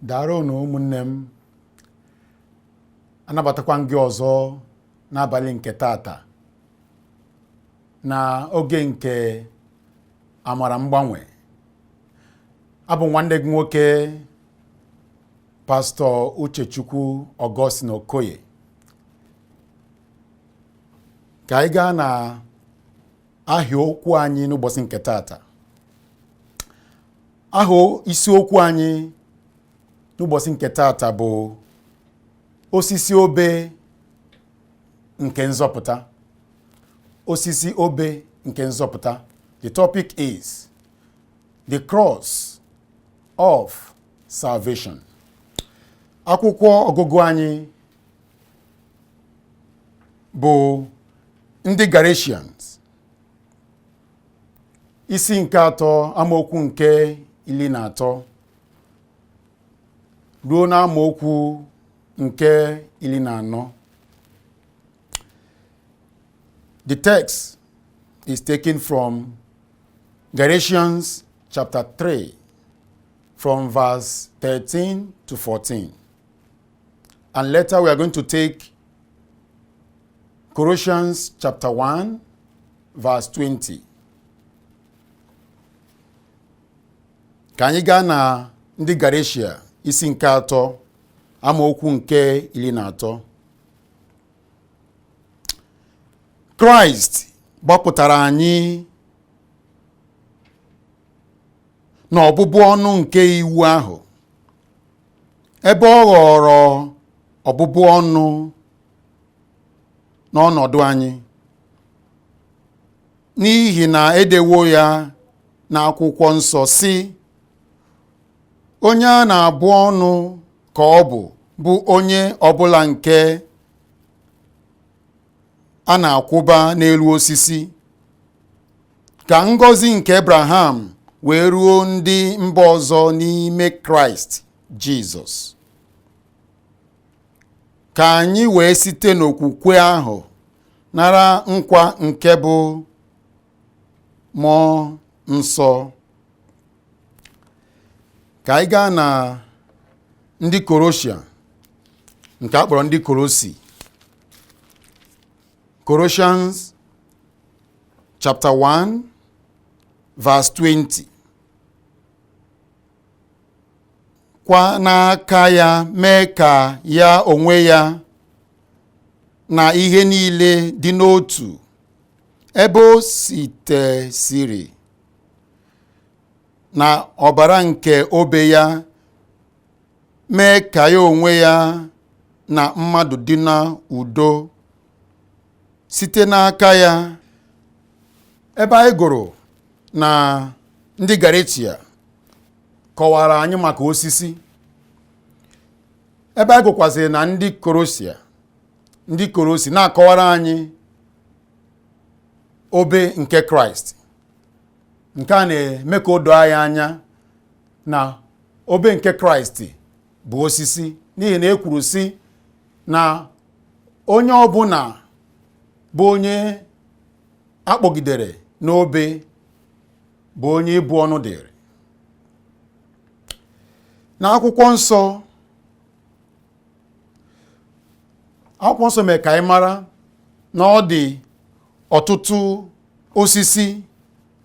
Daalụnụ ụmụnne m. Anabatakwa m gị ọzọ n'abalị nke tata na oge nke amara mgbanwe. Abụ nwanne gị nwoke, Pastọ Uchechukwu Augustine Okoye. Ka anyị gaa na ahịa okwu anyị n'ụbọchị nke tata. Aha isiokwu anyị n'ụbọchị nke tata bụ osisi obe nke nzọpụta. Osisi obe nke nzọpụta. The topic is the cross of salvation. Akwụkwọ ọgụgụ anyị bụ ndị Galatians isi nke 3, amaokwu nke 13 ruo n'amaokwu nke 14. The text is taken from Galatians chapter 3 from verse 13 to 14. And later we are going to take Colossians chapter 1 verse 20. Ka anyị gaa na ndị Galatia isi nke 3, amaokwu nke 13. Kraịst gbapụtara anyị n'ọbụbụ ọnụ nke iwu ahụ, ebe ọ ghọrọ ọbụbụ ọnụ n'ọnọdụ anyị, n'ihi na edewo ya n'akwụkwọ nsọ sị, onye a na-abụ ọnụ ka ọ bụ onye ọbụla nke a na-akwụba n'elu osisi, ka ngọzi nke Abraham wee ruo ndị mba ọzọ n'ime Kraịst Jizọs, ka anyị wee site n'okwukwe ahụ nara nkwa nke bụ Mmụọ Nsọ. Ka anyị gaa na ndị Kolosia nke a kpọrọ ndị Kolosi. Colossians chapter 1 verse 20. Kwa n'aka ya mee ka ya onwe ya na ihe niile dị n'otu, ebe o sitesiri na ọbara nke obe ya mee ka ya onwe ya na mmadụ dị n'udo site n'aka ya. Ebe anyị gụrụ na ndị Galatia kọwara anyị maka osisi, ebe anyị gụkwaziri na ndị Kolosia, ndị Kolosi na-akọwara anyị obe nke Kraịst. Nke a na-eme ka o doo anyị anya na obe nke Kraịst bụ osisi, n'ihi na e kwuru sị na onye ọbụla bụ onye akpọgidere n'obe bụ onye ịbụ ọnụ dịrị. N'akwụkwọ nsọ, akwụkwọ nsọ mere ka anyị mara na ọ dị ọtụtụ osisi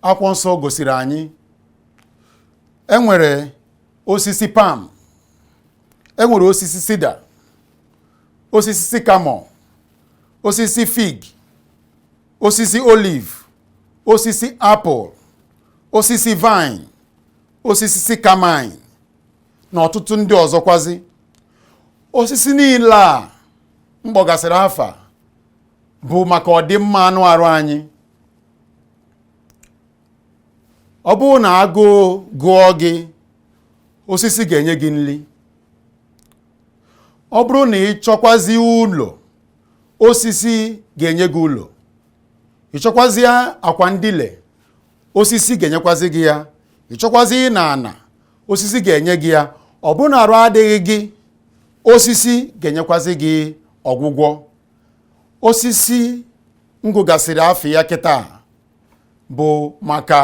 akwụkwọ nsọ gosiri anyị. E nwere osisi palm, e nwere osisi cedar, osisi sycamore, osisi fig, osisi olive, osisi apple, osisi vine, osisi sycamine na ọtụtụ ndị ọzọkwazi. Osisi niile a m kpọgasịrị afa bụ maka ọdịmma anụ arụ anyị. Ọ bụrụ na agụụ gụọ gị, osisi ga-enye gị nri. Ọ bụrụ na ị chọkwazi ụlọ, osisi ga-enye gị ụlọ. Ị chọkwazi akwa ndile, osisi ga-enyekwazi gị ya. Ị chọkwazi ịna ana, osisi ga-enye gị ya. Ọ bụrụ na arụ adịghị gị, osisi ga-enyekwazi gị ọgwụgwọ. Osisi m gụgasịrị afa ya kịta bụ maka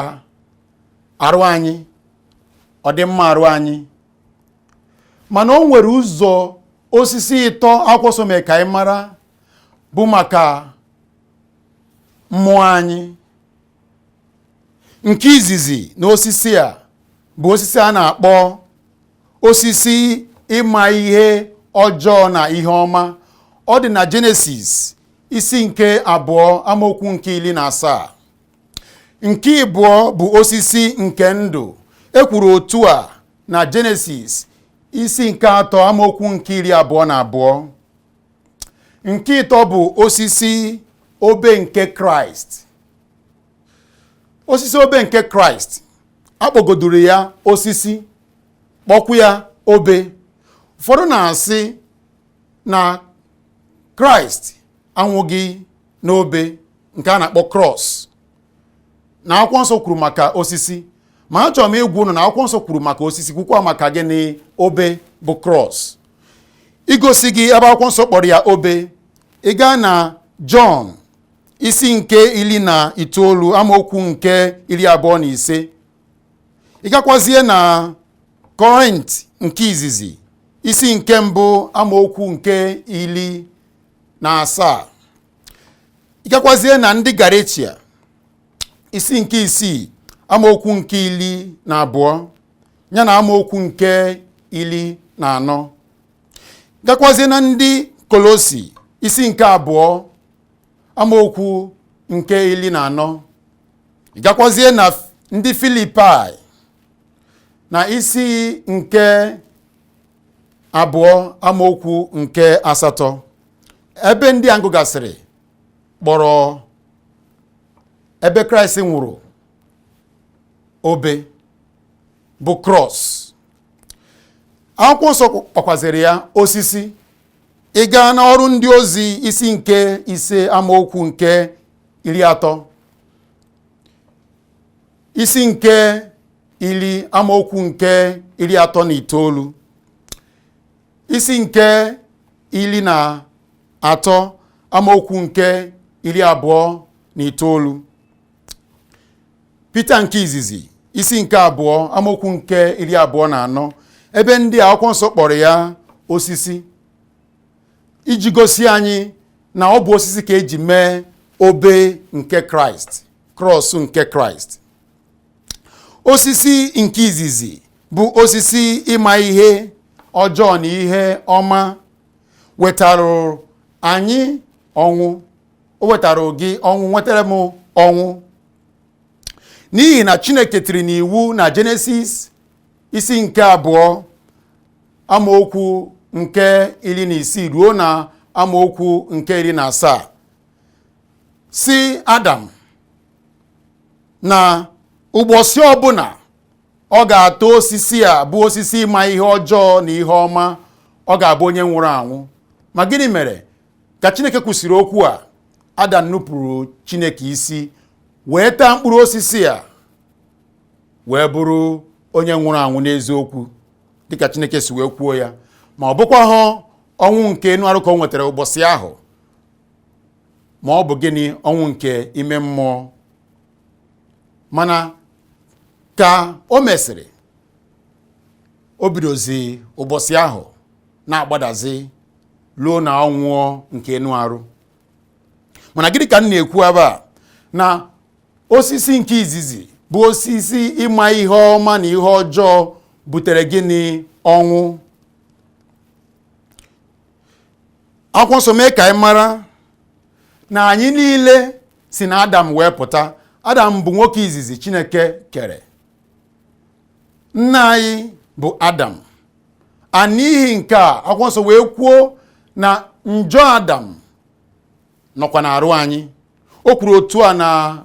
arụ anyị, ọdịmma arụ anyị. Mana o nwere ụzọ osisi ịtọ akwụkwọ nsọ mee ka anyị mara bụ maka mmụọ anyị. Nke izizi na osisi a bụ osisi a na-akpọ osisi ịma ihe ọjọọ na ihe ọma. Ọ dị na Jenesis isi nke 2 amaokwu nke 17. Nke ịbụọ bụ osisi nke ndụ. E kwuru otu a na Jenesis isi nke 3 amaokwu nke 22. Nke ịtọ bụ osisi obe nke Kraịst. Osisi obe nke Kraịst, akpọgoduru ya osisi, kpọkwu ya obe. Ụfọdụ na-asị na Kraịst anwụghị n'obe nke a na-akpọ cross, na akwụkwọ nsọ kwuru maka osisi. Ma achọrọ m ịgwa unu na akwụkwọ nsọ kwuru maka osisi, kwukwa maka gịnị? Obe bụ cross. Igosi gị ebe akwụkwọ nsọ kpọrọ ya obe, ị gaa na Jọn isi nke 19 amaokwu nke 25. Ị gakwazie na Kọrint nke izizi isi nke 1 amaokwu nke 17. Ị gakwazie na ndị Galatia isi nke 6 amaokwu nke 12 ya na amaokwu nke 14. Gakwazie na ndị Kolosi isi nke 2 amaokwu nke 14. Gakwazie na ndị Filipai na isi nke 2 amaokwu nke 8. Ebe ndị a ngụgasịrị kpọrọ ebe Kraịst nwụrụ obe bụ cross. Akwụkwọ nsọ kpọkwaziri ya osisi. Ị gaa n'ọrụ ndị ozi isi nke 5 amaokwu nke 30, isi nke 10 amaokwu nke 39, isi nke 13 amaokwu nke 29. Pita nke izizi isi nke 2 amaokwu nke 24. Ebe ndị akwụkwọ nsọ kpọrọ ya osisi iji gosi anyị na ọ bụ osisi ka eji mee obe nke Kraịst, krọs nke Kraịst. Osisi nke izizi bụ osisi ịma ihe ọjọọ na ihe ọma, wetara anyị ọnwụ. O wetara gị ọnwụ, nwetara m ọnwụ. N'ihi na Chineke tiri n'iwu na Jenesis isi nke 2 amaokwu nke 16 ruo na amaokwu nke 17, si Adam na ụbọchị ọbụla ọ ga-ata osisi a bụ osisi ịma ihe ọjọọ na ihe ọma, ọ ga-abụ onye nwụrụ anwụ. Ma gịnị mere? Ka Chineke kwusịrị okwu a, Adam nupụrụ Chineke isi wee taa mkpụrụ osisi a, wee bụrụ onye nwụrụ anwụ n'eziokwu dịka Chineke si wee kwuo ya. Ma ọ bụkwa ha ọnwụ nke enu arụ ka o nwetara ụbọchị ahụ, ma ọ bụ gịnị? Ọnwụ nke ime mmụọ. Mana ka o mesịrị, o bidozi ụbọchị ahụ na-agbadazi ruo na ọ nwụọ nke enu arụ. Mana gịnị ka m na-ekwu ebe a? Na osisi nke izizi bụ osisi ịma ihe ọma na ihe ọjọọ butere gịnị? Ọnwụ. Akwụkwọ nsọ mee ka anyị mara na anyị niile si na Adam wee pụta. Adam bụ nwoke izizi Chineke kere. Nna anyị bụ Adam. A n'ihi nke a, akwụkwọ nsọ wee kwuo na njọ Adam nọkwa n'arụ anyị. O kwuru otu a na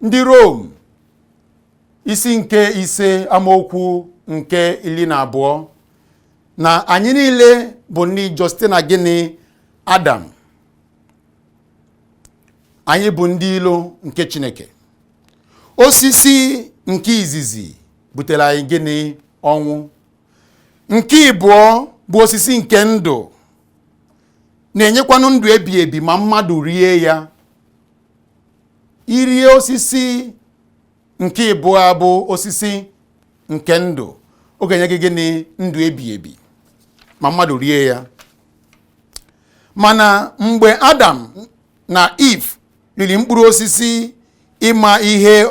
ndị Rom isi nke 5 amaokwu nke 12, na anyị niile bụ ndị njọ site na gịnị? Adam. Anyị bụ ndị ilo nke Chineke. Osisi nke izizi butere anyị gịnị? Ọnwụ. Nke ịbụọ bụ osisi nke ndụ, na-enyekwanụ ndụ ebi ebi ma mmadụ rie ya. Irie osisi nke ịbụọ bụ osisi nke ndụ, ọ ga-enye gị gịnị? Ndụ ebi ebi. Ma mmadụ rie ya. Mana mgbe Adam na Eve riri mkpụrụ osisi ịma ihe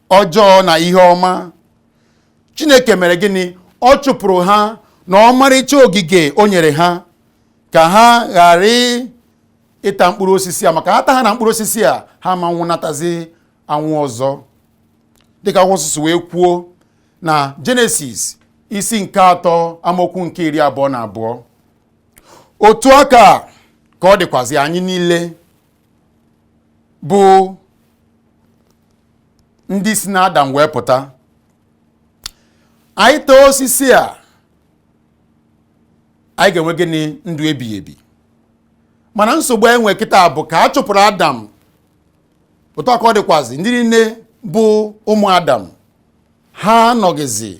ọjọọ na ihe ọma, Chineke mere gịnị? Ọ chụpụrụ ha na ọmarịcha ogige o nyere ha ka ha ghara ịta mkpụrụ osisi a, maka ha ta ha na mkpụrụ osisi a, ha ma nwụnatazi anwụ ọzọ, dịka akwụkwọ nsọ wee kwuo na Jenesis isi nke 3 amaokwu nke 22. Otu aka ka ọ dịkwazị anyị niile bụ ndị si na Adam wee pụta. Anyị taa osisi a, anyị ga-enwe gịnị? Ndụ ebighị ebi. Mana nsogbu anyị nwee kịta bụ ka a chụpụrụ Adam. Otu aka ọ dịkwazị ndị niile bụ ụmụ Adam, ha anọghịzi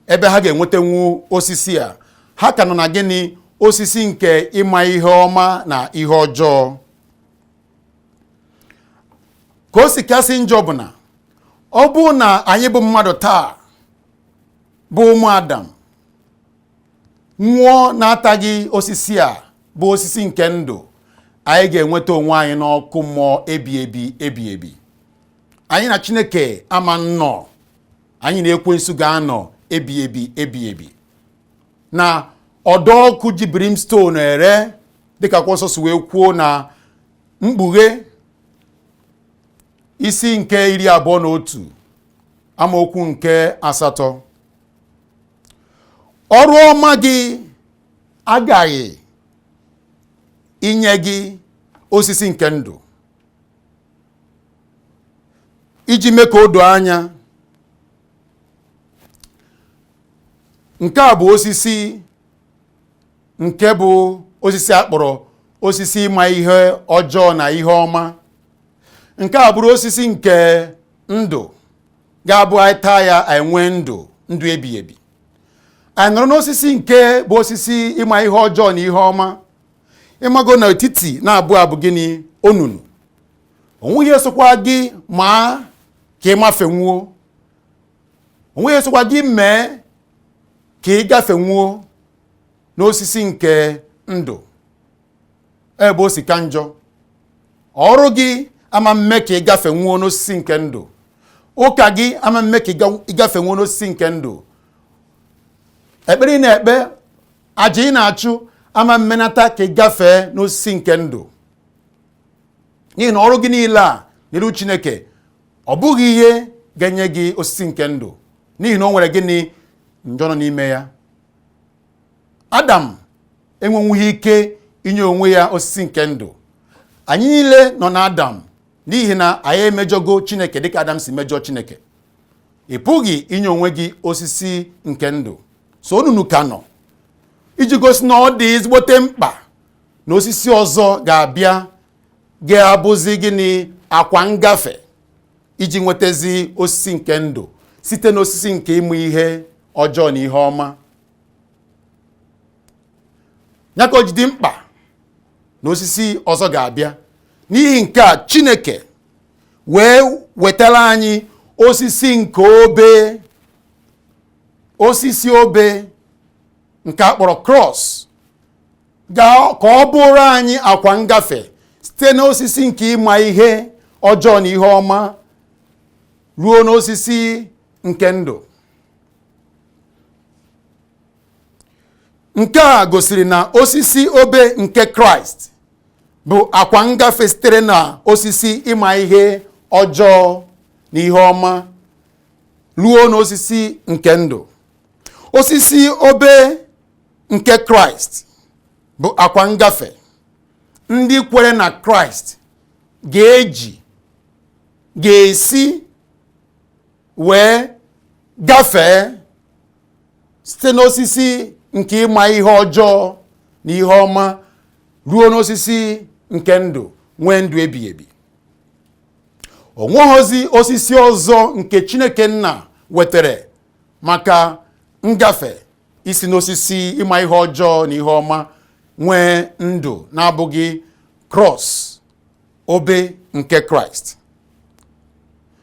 ebe ha ga-enwetanwu osisi a. Ha ka nọ na gịnị? Osisi nke ịma ihe ọma na ihe ọjọọ. Ka o si kasị njọ bụ na ọ bụ na anyị bụ mmadụ taa bụ ụmụ Adam nwụọ na-ataghị osisi a bụ osisi nke ndụ, anyị ga-enweta onwe anyị n'ọkụ mmụọ ebi ebi ebi ebi. Anyị na Chineke ama nnọ, anyị na ekwensu ga-anọ ebi ebi ebi ebi na ọdọ ọkụ ji brimstone ere, dịka akwụkwọ nsọ si wee kwuo na Mkpughe isi nke 21 amaokwu nke 8. Ọrụ ọma gị agaghị inye gị osisi nke ndụ. Iji mee ka o doo anya, nke a bụ osisi nke bụ osisi a kpọrọ osisi ịma ihe ọjọọ na ihe ọma. Nke a bụrụ osisi nke ndụ ga-abụ anyị taa ya anyị nwee ndụ, ndụ ebighị ebi. Anyị nọrọ n'osisi nke bụ osisi ịma ihe ọjọọ na ihe ọma. Ịmago n'etiti na-abụ abụ gịnị? Onunu. Onweghị esokwa gị ma ka ị mafenwuo, onweghị esokwa gị mee ka ị gafenwuo n'osisi nke ndụ. Ebe o si ka njọ, ọrụ gị ama mme ka ị gafenwuo n'osisi nke ndụ, ụka gị ama mme ka ị gafenwuo n'osisi nke ndụ, ekpere ị na-ekpe, aja ị na-achụ ama mmenata ka ị gafee n'osisi nke ndụ. N'ihi na ọrụ gị niile a n'iru Chineke ọ bụghị ihe ga-enye gị osisi nke ndụ, n'ihi na o nwere gịnị? Njọ nọ n'ime ya. Adam enwenwughị ike inye onwe ya osisi nke ndụ. Anyị niile nọ na Adam n'ihi na anyị emejọgo Chineke dịka Adam si mejọọ Chineke. Ị pụghị inye onwe gị osisi nke ndụ. So onunu ka nọ iji gosi na ọ dị ezigbote mkpa na osisi ọzọ ga-abịa ga-abụzi gịnị? Akwa ngafe iji nwetazi osisi nke ndụ site n'osisi nke ịmụ ihe ọjọọ na ihe ọma. Ya ka o ji dị mkpa na osisi ọzọ ga-abịa. N'ihi nke a Chineke wee wetara anyị osisi nke obe, osisi obe nke a kpọrọ cross, ka ọ bụrụ anyị akwa ngafe site n'osisi nke ịma ihe ọjọọ na ihe ọma ruo n'osisi nke ndụ. Nke a gosiri na osisi obe nke Kraịst bụ akwa ngafe sitere na osisi ịma ihe ọjọọ na ihe ọma ruo n'osisi nke ndụ. Osisi obe nke Kraịst bụ akwa ngafe ndị kwere na Kraịst ga-esi wee gafee site n'osisi nke ịma ihe ọjọọ na ihe ọma ruo n'osisi nke ndụ, nwee ndụ ebighị ebi. O nweghịzi osisi ọzọ nke Chineke nna wetere maka ngafe isi n'osisi ịma ihe ọjọọ na ihe ọma nwee ndụ na-abụghị cross obe nke Kraịst.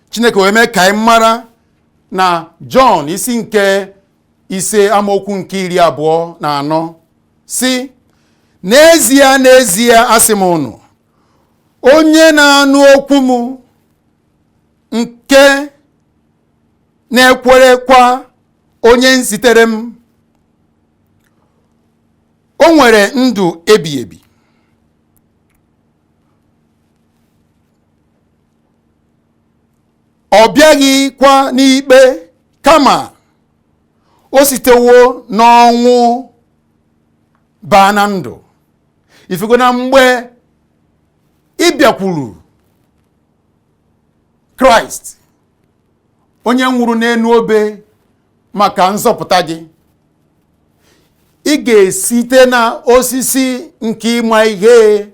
Chineke wee mee ka anyị mara na Jọn isi nke 5 amaokwu nke 24 sị, n'ezie n'ezie asị m unu, onye na-anụ okwu m nke na-ekwerekwa onye zitere m, o nwere ndụ ebi ebi. Ọ bịaghịkwa n'ikpe, kama o sitewo n'ọnwụ baa na ndụ. Ifugo na mgbe ị bịakwuru Kraịst, onye nwụrụ n'enu obe maka nzọpụta gị, ị ga-esite na osisi nke ịma ihe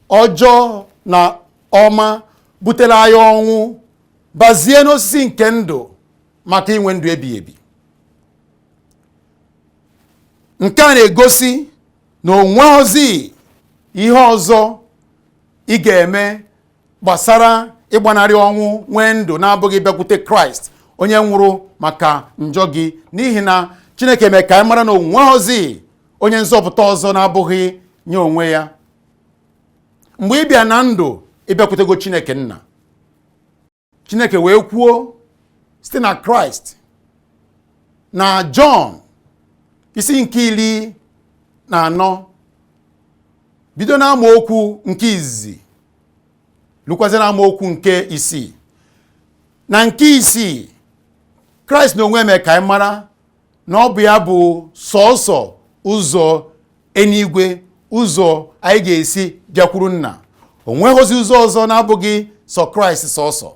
ọjọọ na ọma butere anyị ọnwụ bazie n'osisi nke ndụ maka inwe ndụ ebighị ebi. Nke a na-egosi na o nweghịzi ihe ọzọ ị ga-eme gbasara ịgbanarị ọnwụ nwee ndụ na-abụghị bịakwute Kraịst onye nwụrụ maka njọ gị, n'ihi na Chineke mee ka anyị mara na o nweghịzi onye nzọpụta ọzọ na-abụghị nye onwe ya. Mgbe ị bịa na ndụ, ị bịakwutego Chineke nna. Chineke wee kwuo site na Kraịst na Jọn isi nke 14 bido na amaokwu nke izizi lukwazị na amaokwu nke 6. Na nke 6, Kraịst na onwe mee ka anyị mara na ọ bụ ya bụ sọọsọ ụzọ eluigwe, ụzọ anyị ga-esi bịakwuru nna. O nweghịzi ụzọ ọzọ na-abụghị sọ Kraịst sọọsọ.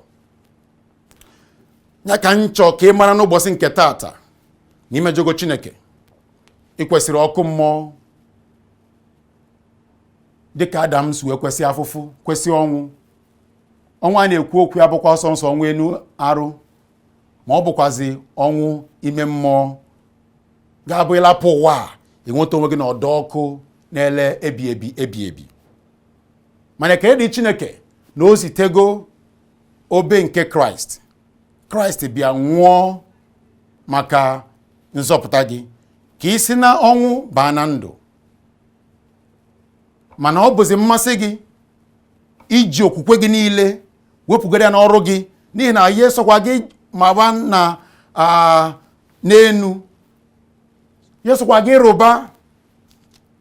Ya ka m chọọ ka ị mara n'ụbọchị nke taata na imejọgo Chineke, ị kwesịrị ọkụ mmụọ dịka Adam si wee kwesị afụfụ, kwesị ọnwụ. Ọnwụ a na-ekwu okwu ya bụkwa ọsọ nsọ ọnwụ enu arụ, ma ọ bụkwazi ọnwụ ime mmụọ ga-abụ ịlapụ ụwa a enweta onwe gị n'ọdọ ọkụ na-ele ebi ebi ebi ebi. Mana ekele dị Chineke na o zitego obe nke Kraịst. Kraịst bịa nwụọ maka nzọpụta gị ka ị si na ọnwụ baa na ndụ. Mana ọ bụzi mmasị gị iji okwukwe gị niile wepụgara ya n'ọrụ gị, n'ihi na ihe sọkwa gị maba na n'enu, ihe sọkwa gị rụba,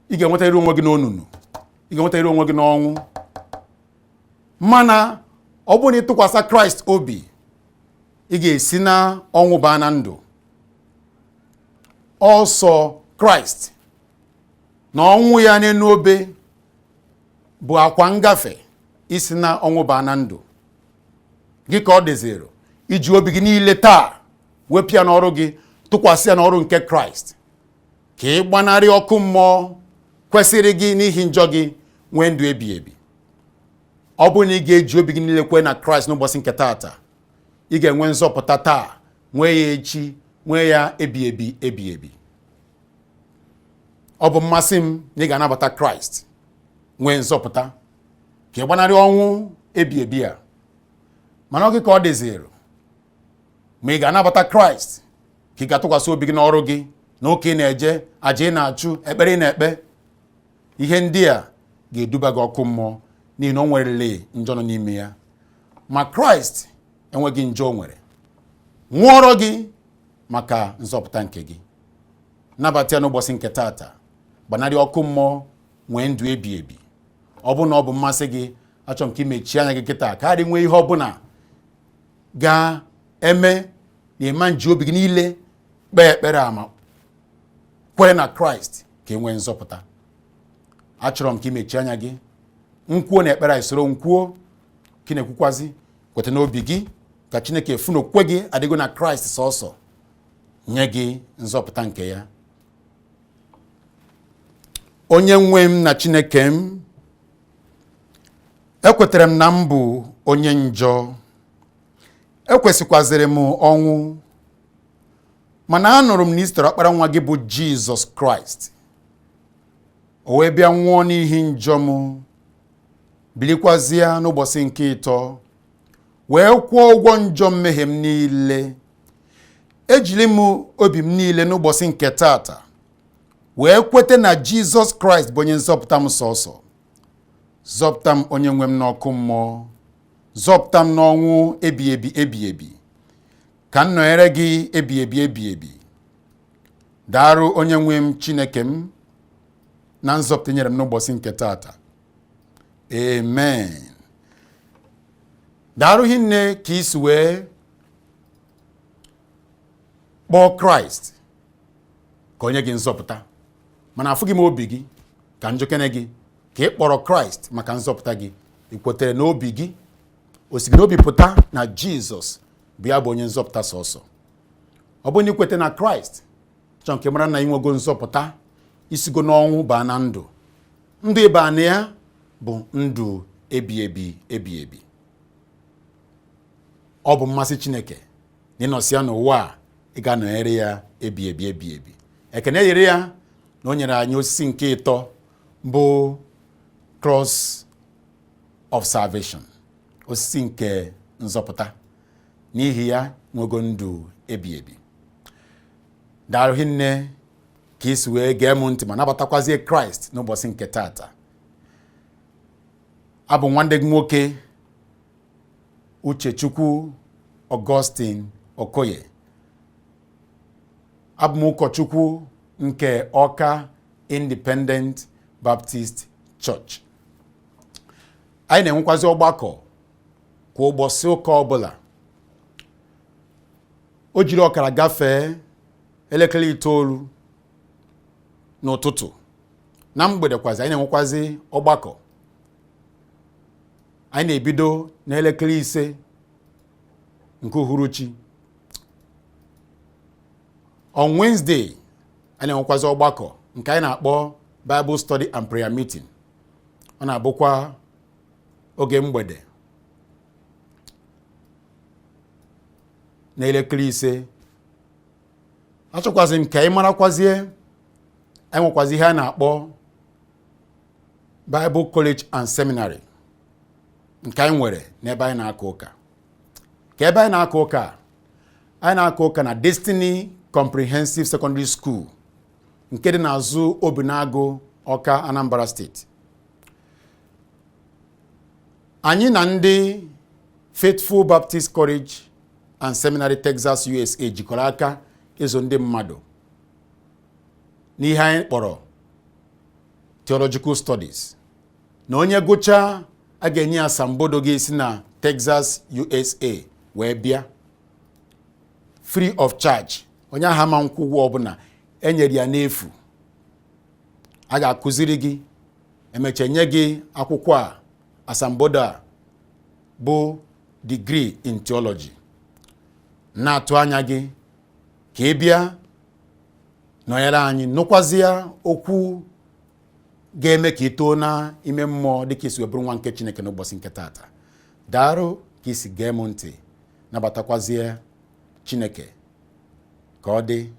ị ga-enwetarịrị onwe gị n'onunu, ị ga-enwetarịrị onwe gị n'ọnwụ. Mana ọ bụrụ na ị tụkwasị Kraịst obi, ị ga-esi na ọnwụ baa na ndụ. Ọsọ Kraịst na ọnwụ ya n'enu obe bụ akwa ngafe isi na ọnwụ baa na ndụ gị. Ka ọ dịziri iji obi gị niile taa wepụ ya n'ọrụ gị, tụkwasị ya n'ọrụ nke Kraịst, ka ị gbanarị ọkụ mmụọ kwesịrị gị n'ihi njọ gị, nwee ndụ ebi ebi. Ọ bụrụ na ị ga-eji obi gị niile kwee na Kraịst n'ụbọchị nke taata, ị ga-enwe nzọpụta taa, nwee ya echi, nwee ya ebi ebi ebi ebi. Ọ bụ mmasị m na ị ga-anabata Kraịst, nwee nzọpụta, ka ị gbanarị ọnwụ ebi ebi a. Mana ọ gị ka ọ dịziri ma ị ga-anabata Kraịst ka ị ga-atụkwasị obi gị n'ọrụ gị na ụka ị na-eje, aja ị na-achụ, ekpere ị na-ekpe. Ihe ndị a ga-eduba gị ọkụ mmụọ, n'ihi na o nwerele njọ nọ n'ime ya. Ma Kraịst enweghị njọ o nwere, nwụọrọ gị maka nzọpụta nke gị. Nabata ya n'ụbọchị nke taata, gbanarị ọkụ mmụọ, nwee ndụ ebi ebi. Ọ bụrụ na ọ bụ mmasị gị, achọrọ m ka ị mechie anya gị kịta ka adị nwee ihe ọbụla ga-eme na ịma nji obi gị niile kpee ekpere ama kwere na Kraịst ka e nwee nzọpụta. Achọrọ m ka ị mechie anya gị, nkwuo na ekpere anyị soro nkwuo ka ị na-ekwukwazi, kweta n'obi gị ka Chineke fụ na okwukwe gị adịgo na Kraịst sọsọ nye gị nzọpụta nke ya. Onye nwe m na Chineke m, ekwetara m na m bụ onye njọ, ekwesịkwazịrị m ọnwụ, mana anụrụ m na ị zitere ọkpara nwa gị bụ Jizọs Kraịst, o wee bịa nwụọ n'ihi njọ m, bilikwazịa n'ụbọchị nke 3 wee kwụọ ụgwọ njọ mmehie m niile. Ejiri m obi m niile n'ụbọchị nke tata wee kweta na Jizọs Kraịst bụ onye nzọpụta m sọsọ. Zọpụta m, onye nwe m, n'ọkụ mmụọ. Zọpụta m n'ọnwụ ebi ebi ebi ebi, ka m nọnyere gị ebi ebi ebi ebi. Daarụ, onye nwe m Chineke m, na nzọpụta nyere m n'ụbọchị nke tata. Amen. Daarụ hinne ka isi wee kpọọ Kraịst ka o nye gị nzọpụta. Mana afụghị m obi gị ka njikere gị ka ị kpọrọ Kraịst maka nzọpụta gị. Ị kwetere n'obi gị, o si gị n'obi pụta na Jizọs bụ ya bụ onye nzọpụta sọsọ. Ọ bụrụ na ị kweta na Kraịst, chọọ nke mara na ị nwego nzọpụta, isigo n'ọnwụ baa na ndụ. Ndụ ịba na ya bụ ndụ ebi ebi ebi ebi. Ọ bụ mmasị Chineke na ịnọsi ya n'ụwa a, ị ga-anọnyere ya ebi ebi ebi ebi. Ekene yiri ya na o nyere anyị osisi nke ịtọ bụ cross of salvation, osisi nke nzọpụta. N'ihi ya nwego ndụ ebi ebi. Daalụ hinne ka isi wee gee m ntị ma nabatakwazie Kraịst n'ụbọchị nke tata. Abụ nwanne gị nwoke, Uchechukwu Augustine Okoye. Abụ m ụkọchukwu nke Ọka Independent Baptist Church. Anyị na-enwekwazi ọgbakọ kwa ụbọchị ụka ọbụla, o jiri ọkara gafee elekere 9 n'ụtụtụ. Na mgbede kwazi, anyị na-enwekwazi ọgbakọ. Anyị na-ebido n'elekere 5 nke uhuruchi. On Wednesday, anyị na-enwekwazi ọgbakọ nke anyị na-akpọ Bible Study and Prayer Meeting. Ọ na-abụkwa oge mgbede n'elekere 5. Achọkwazi m ka ị marakwazie, anyị nwekwazi ihe a na-akpọ Bible College and Seminary nke anyị nwere n'ebe anyị na-aka ụka. Ka ebe anyị na-aka ụka, anyị na-aka ụka na Destiny Comprehensive Secondary School nke dị n'azụ Obinagụ, Ọka, Anambra Steeti. Anyị na ndị Faithful Baptist College and Seminary, Texas, USA jikọrọ aka ịzụ ndị mmadụ n'ihe anyị kpọrọ theological studies, na onye gụchaa, a ga-enye ya asambodo ga-esi na Texas, USA wee bịa free of charge. Onye ahụ ama nkwụ ụgwọ ọbụla, enyere ya n'efu. A ga-akụziri gị, emechaa nye gị akwụkwọ a, asambodo a bụ degree in theology. Na-atụ anya gị ka ị bịa nọnyere anyị, nụkwazie okwu ga-eme ka ị too n'ime mmụọ dịka isi wee bụrụ nwa nke Chineke n'ụbọchị nke taata. Daarụ ka isi gee m ntị, nabatakwazie Chineke ka ọ dị.